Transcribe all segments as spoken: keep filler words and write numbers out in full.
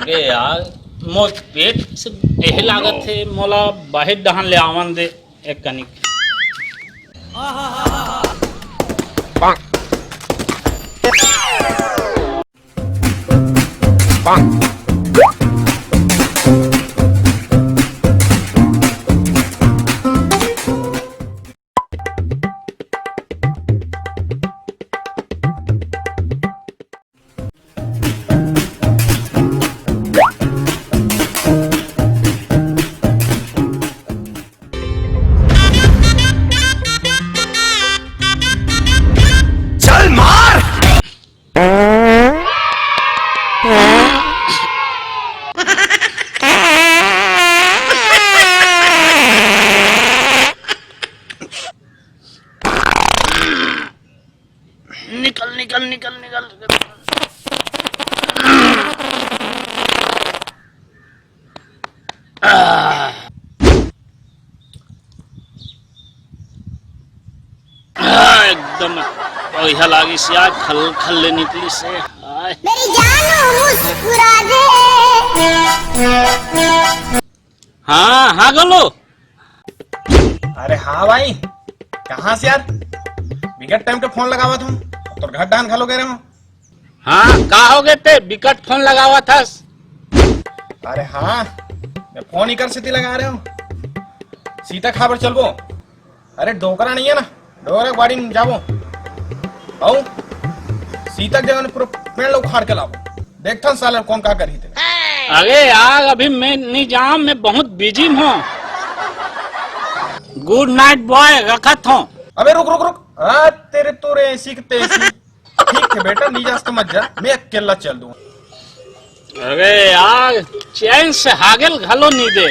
ए यार, मोर पेट से एहे लागत हे, मोला बाहिर डहान ले आवन दे एक कनिक। चल मार। निकल, निकल, निकल, निकल। आह। आह, एकदम बढ़िया लागिस यार, खल खल ले निकलिस हे। आय। मेरी जानू मुस्कुरा दे। हाँ, हाँ, गोलू। अरे हाँ भाई, कहाँ से यार? बिकट टाइम के फोन लगावत हूँ, तोर घर डाहन घलो गे रहेंव। हाँ, का होगे ते बिकट फोन लगावत हस? अरे हाँ, मैं फोन इकर सेती लगा रहेंव, सीता खाबर चलबो। अरे डोकरा नइ हे ना, डोकरा के बाड़ी में जाबो। अउ सीता के जगह में पूरा पेड़ ला उखाड़ के लाबो। देखथन साले कोन का करही ते। अरे यार, अभी मैं नइ जांव, मैं बहुत बिजी हूँ। गुड नाइट बॉय, रखत हूँ। अबे रुक, रुक, रुक। हाँ, तेरे तो रे ऐसी के तैसी। ठीक हे बेटा, नइ जास त मत जा, मैं अकेला चल दूँ। अरे यार, चैन से हागेल घलो नइ दे।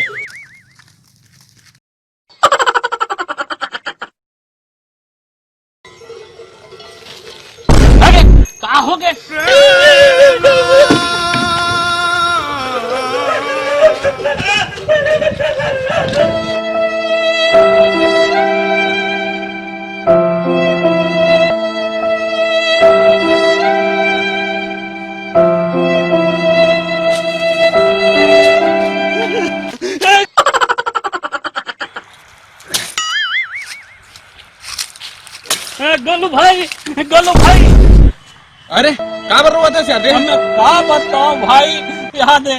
अरे, का होगे? ए, गोलू भाई, गोलू भाई। अरे, काबर रोवत हस यार? देख। मैं का बतावंव भाई, यार दे।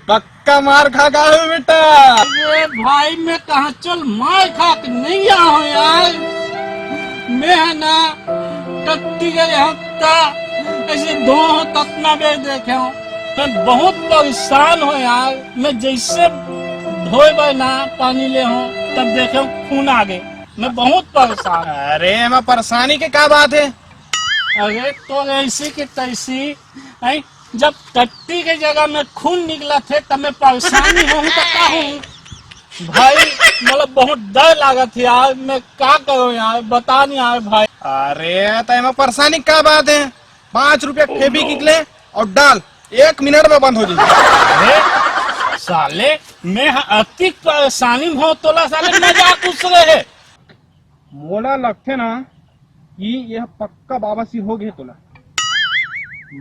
पक्का मार खा गे हस बेटा। अरे भाई, मैं कहाँ चल मार खा के नइ आए हंव यार। मैं हे ना, टट्टी के हफ्ता ऐसे दो हंव, ततना बेर देखे हंव। मैं बहुत परेशान हंव यार। मैं जइसे धोए बर ना पानी ले हंव, तब देखे हंव खून आगे। मैं बहुत परेशान हंव। अरे, एमा परेशानी के का बात हे? अरे, तो ऐसी के तैसी, हैं? जब टट्टी के जगह में खून निकलत हे, तब मैं परेशान होहूँ त का होहूँ? भाई, मोला बहुत डर लागत हे यार, मैं का करूँ यार, बता नहीं यार भाई। अरे, त एमा परेशानी का बात हे? पाँच रुपया फेविक्विक ले अउ डाल, एक मिनट में बंद हो जाही। अरे, साले, मैं ह-, अतिक परेशानी में हंव, तोला साले मजाक उस रहे। मोला लगथे ना कि यह पक्का बावासीर हो गे तोला।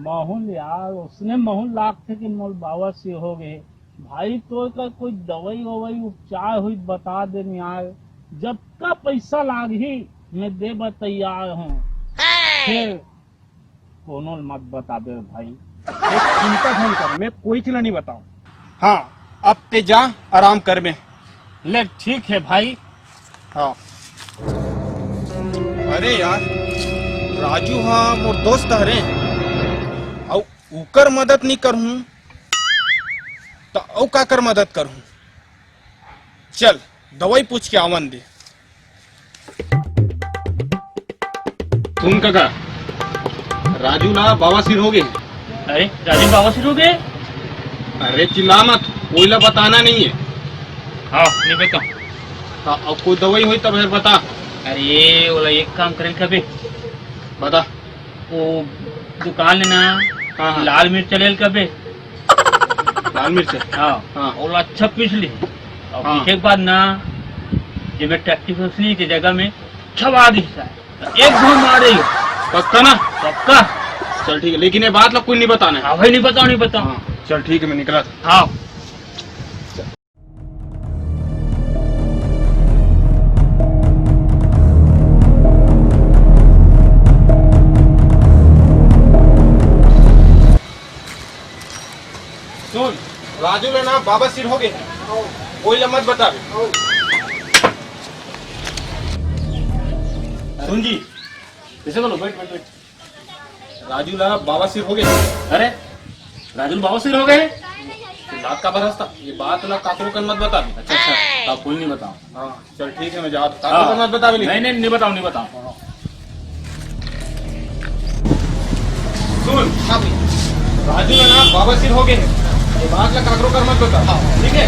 महूं ल यार, उसने महूं ल लागथे कि मोला बावासीर हो गे। भाई, तोर कर कोई दवाई ववाई उपचार होही त बता दे न यार। जतका पइसा लागही, मैं दे बर तैयार हूँ। फेर कोनो ल मत बताबे भाई। एक चिंता झन कर, मैं कोई ला नहीं बताऊं। हाँ, अब ते जा, आराम कर में। ले, ठीक हे भाई। हाँ। अरे यार, राजू हा मोर दोस्त हरे, अउ उकर मदद नहीं करहूं, त अउ काकर मदद करहूं? चल, दवाई पूछ के आवन दे। सुन कका, राजू ला बवासीर हो गे। अरे, राजू बवासीर हो गे? अरे चिल्ला मत, कोई ला बताना नहीं हे। हाँ, नहीं बताऊँ। हाँ, अउ कोई दवाई होही तब फिर बता। अरे, ओला एक काम करे कबे। बता। वो दुकान हे ना, हाँ, हाँ। लाल मिर्च ले ल कबे। लाल मिर्च? हाँ। हाँ। ओला अच्छा पीस ली। अउ हाँ। पीसे के बाद ना, जे मैं टट्टी फंसनी के जगह में छवा दिस हे। एक घूम मारे ही। पक्का ना? पक्का। चल ठीक हे, लेकिन ये बात ला कोई नहीं बताना हे। हाँ भाई, नहीं बताऊँ, नहीं बताऊँ। हाँ। चल ठीक है, मैं निकला। हाँ। सुन, राजू ला ना बाबा सिर हो गए, कोई ला मत बतावे। सुन जी, कैसे बोलो, बैठ बैठ बैठ। राजू ला बाबा सिर हो गए। अरे, राजू ला बाबा सिर हो गए? तो बात का भरोसा, ये बात ला काकरो कन मत बता। अच्छा अच्छा, आप कोई नहीं बताओ। हाँ, चल ठीक है, मैं जाता। हाँ। काकरो कन मत बता। नहीं नहीं, नहीं बताओ, नहीं बताओ। सुन, हाँ भैया। राजू ला ना बाबा सिर हो गए हैं, ये बात ला काकरो कन मत बता। हाँ। ठीक है?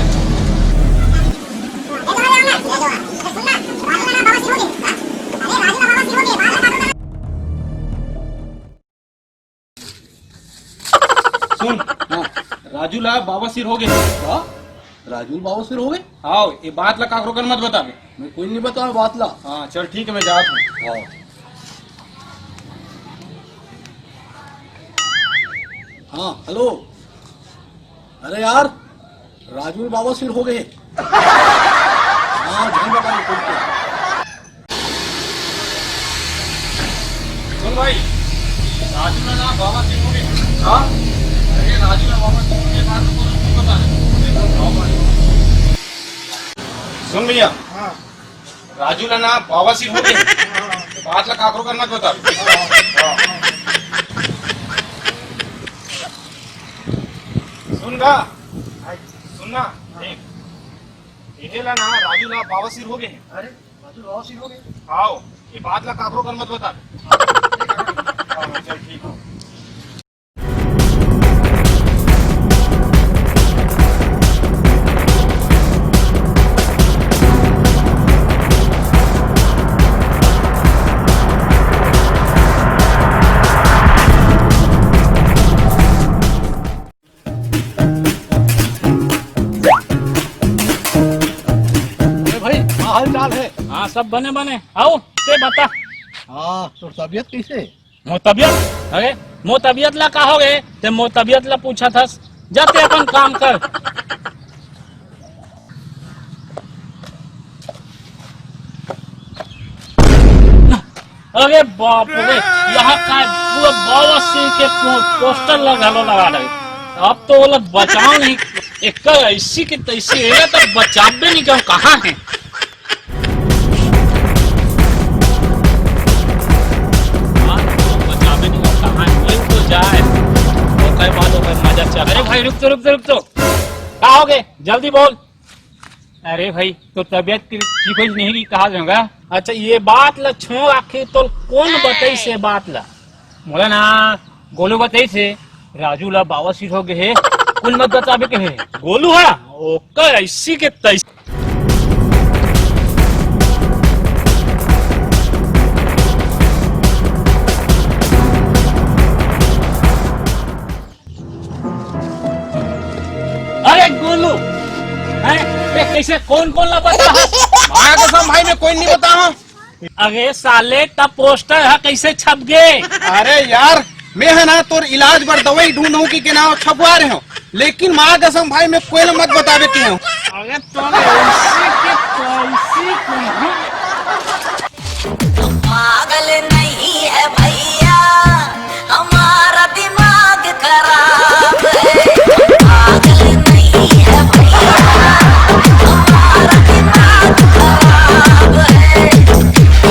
सुन, हाँ। राजू ला बाबा सिर हो गए। हाँ? राजू ला बाबा सिर हो गए? हाँ, ये बात ला काकरो कन मत बतावे। मैं कोई नहीं बताऊँ बात ला। हाँ, चल ठीक है, मैं जाता हूँ। हाँ। हाँ, हेलो। अरे यार, राजू ला बाबा सिर हो गए। हाँ, ध्यान रखा, मैं फोन किया। सुन भाई, राजू ला ना बाबा सिर हो गए। हाँ? अरे राजू ला बाबा सिर हो गए, बात तो बोलो, तुम बता रहे हो। सुन भैया, हाँ। राजू ला ना बाबा सिर हो गए। हाँ। बात ला काकरो कन मत बता। हाँ। सुन गा, सुन ना, देख, इहे ला ना राजू ला बाबा सिर हो गए हैं। अरे, राजू ला बाबा सिर हो गए? आओ, ये बात ला काकरो कन मत बता। हाँ, चल ठीक है। अरे भाई, का हाल चाल है? हाँ, सब बने बने। आओ, ते बता। हाँ, तोर तबीयत कैसे? मोर तबीयत? अरे, मोर तबीयत ला का हो गए? ते मोर तबीयत ला पूछा थस। जा ते अपन काम कर। अरे बाप रे, यहाँ का पूरा बाबा सिंह के पो-, पोस्टर लगा लो, लगा रहे। अब तो वो लोग बचाओ नहीं, एक ऐसी की तैसी है, तो बचाबे नहीं, कहूँ कहाँ है? हाँ, बचाबे नहीं, कहूँ कहाँ है? मिल तो जाए, ओकर बाद ओकर मजा चल। अरे भाई, रुक तो, रुक तो, रुक तो। का हो गए? जल्दी बोल। अरे भाई, तो तबीयत की ठीक होइस नहीं कि कहा जाऊंगा? अच्छा, ये बात ल छोड़, आखिर तो कौन बताइस ये बात ल? मोला ना गोलू बताइस हे, राजू ला बवासीर हो गए हे, कुल मत बताबे के हे। गोलू हा? ओकर ऐसी के तैसी। अरे गोलू, हैं? ए, कैसे, कौन कौन ला बता? माँ कसम भाई, मैं कोई नहीं बता हूँ। अरे साले, तब पोस्टर हा कैसे छप गे? अरे यार, मैं है ना तोर इलाज बर दवाई ढूंढूं की के नाम छपवा रहे हूँ, लेकिन माँ कसम भाई, मैं कोई ला मत बताबे के हूँ। अरे तो ऐसी के तैसी को, हाँ?